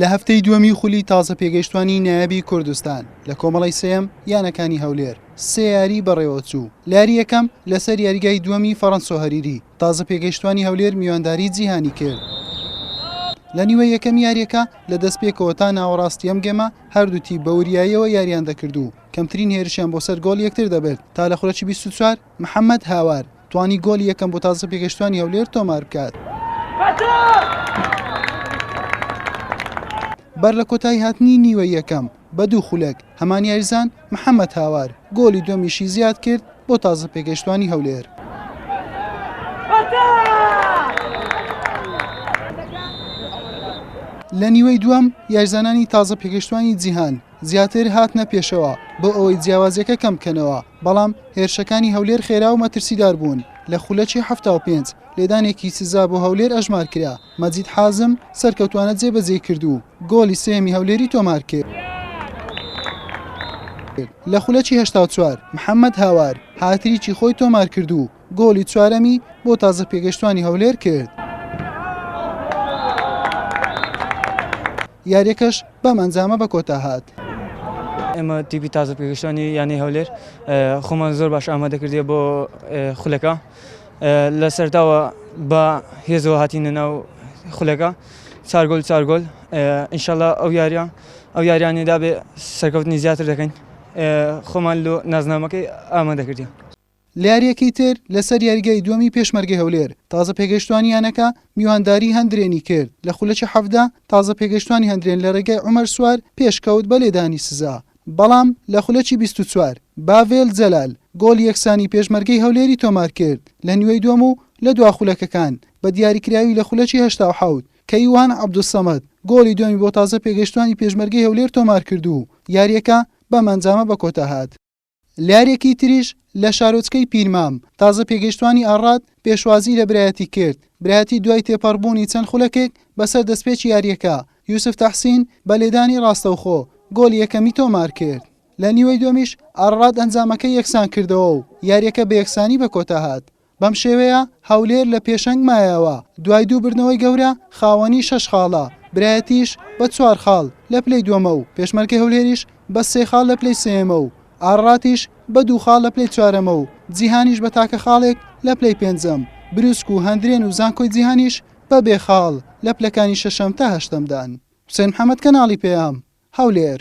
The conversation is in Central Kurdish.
لە هەفتەی دووەمی خولی تازە پێگەیشتوانی نایابی کوردستان لە کۆمەڵەی سێیەم یانەکانی هەولێر سێ یاری بەڕێوەچوو لە یاری یەکەم لەسەر یاریگای دووەمی فەڕەنسۆ هەریری تازە پێگەیشتوانی هەولێر میوانداری جیهانی کرد. لە نیوەی یەکەمی یاریەکە لە دەستپێکەوە تا ناوەڕاستی ئەم گێمە هەردوو تیپ بە وریاییەوە یاریان دەکرد و کەمترین هێرشیان بۆ سەر گۆڵی یەکتر دەبرد تا لە خولەکی 24 محەممەد هاوار توانی گۆلی یەکەم بۆ تازە پێگەشتوانی هەولێر تۆمار بکات. بەر لە کۆتایی هاتنی نیوەی یەکەم بە دوو خولەک هەمان یاریزان محەممەد هاوار گۆلی دووەمیشی زیاد کرد بۆ تازە پێگەشتوانی هەولێر. لە نیوەی دووەم یاریزانانی تازە پێگەشتوانی جیهان زیاتر هاتنە پێشەوە بۆ ئەوەی جیاوازیەکە کەم بکەنەوە، بەڵام هێرشەکانی هەولێر خێرا و مەترسیدار بوون، لە خولەکی 75 لێدانێکی سزا بۆ هەولێر ئەژمار کرا، مەجید حازم سەرکەوتوانە جێبەجێی کرد و گۆڵی سێیەمی هەولێری تۆمار کرد. لە خولەکی 84 محەممەد هاوار هاتریکی خۆی تۆمار کرد و گۆڵی چوارەمی بۆ تازە پێگەشتوانی هەولێر کرد. یاریەکەش بەم ئەنجامە بە کۆتا هات. ئێمە تیپی تازە پێگەشتوانی یانەی هەولێر خۆمان زۆر باش ئامادە کردیە بۆ خولەکە لە سەرتاوە بە هێزەوە هاتینە ناو خولەکە چار گۆل چار گۆل ئینشەڵا ئەو یاریە ئەو یاریانەی دابێ سەرکەوتنی زیاتر دەکەین خۆمان لۆ نازنامەکەی ئامادە کردیە. لە یارییەکەی تر لەسەر یاریگای دووەمی پێشمەرگەی هەولێر، تازە پێگەیشتوانی یانەکە میوانداری هەندرێنی کرد، لە خولەکی 17 تازە پێگەیشتوانی هەندرێن لە رێگای عومەر سوار پێشکەوت بە لێدانی سزا، بەڵام لە خولەکی 24 باڤێل جەلال گۆڵی یەکسانی پێشمەرگەی هەولێری تۆمارکرد لە نیوەی دووەم و لە دوا خولەکەکان بە دیاریکراوی لە خولەکی 87 کەیوان عەبدولسەمەد گۆڵی دووەمی بۆ تازە پێگەیشتوانی پێشمەرگەی هەولێر تۆمارکرد و یارییەکە بەم ئەنجامە بەکۆتا هات. لەیاریەکی تریش لە شارۆچکەی پیرمام، تازە پێگەیشتوانی ئاڕات پێشوازی لە برایەتی کرد، برایەتی دوای تێپەڕبوونی چەند خولەکێک بەسەر دەستپێکی یاریەکە، یوسف تەحسین بە لێدانی ڕاستەوخۆ گۆلی یەکەمی تۆمارکرد. لە نیوەی دووەمیش ئاڕات ئەنجامەکەی یەکسانکردەوە و یاریەکە بە یەکسانی بەکۆتا هات. بەم شێوەیە هەولێر لە پێشەنگ مایەوە، دوای دوو بردنەوەی گەورە خاوەنی شەش خاڵە، برایەتیش بە چوار خاڵ لە پلەی دووەمە و پێشمەرگەی هەولێریش بە سێ خاڵ لە پلەی سێیەمە و ئاراراتیش بە دوو خاڵ لە پلەی چوارەمە و جیهانیش بە تاکە خاڵێک لە پلەی پێنجەم، بروسک و هەندرێن و زانکۆی جیهانیش بە بێ خاڵ لە پلەکانی شەشەم تا هەشتەمدان. حوسێن محەمەد کەناڵی پەیام، هەولێر.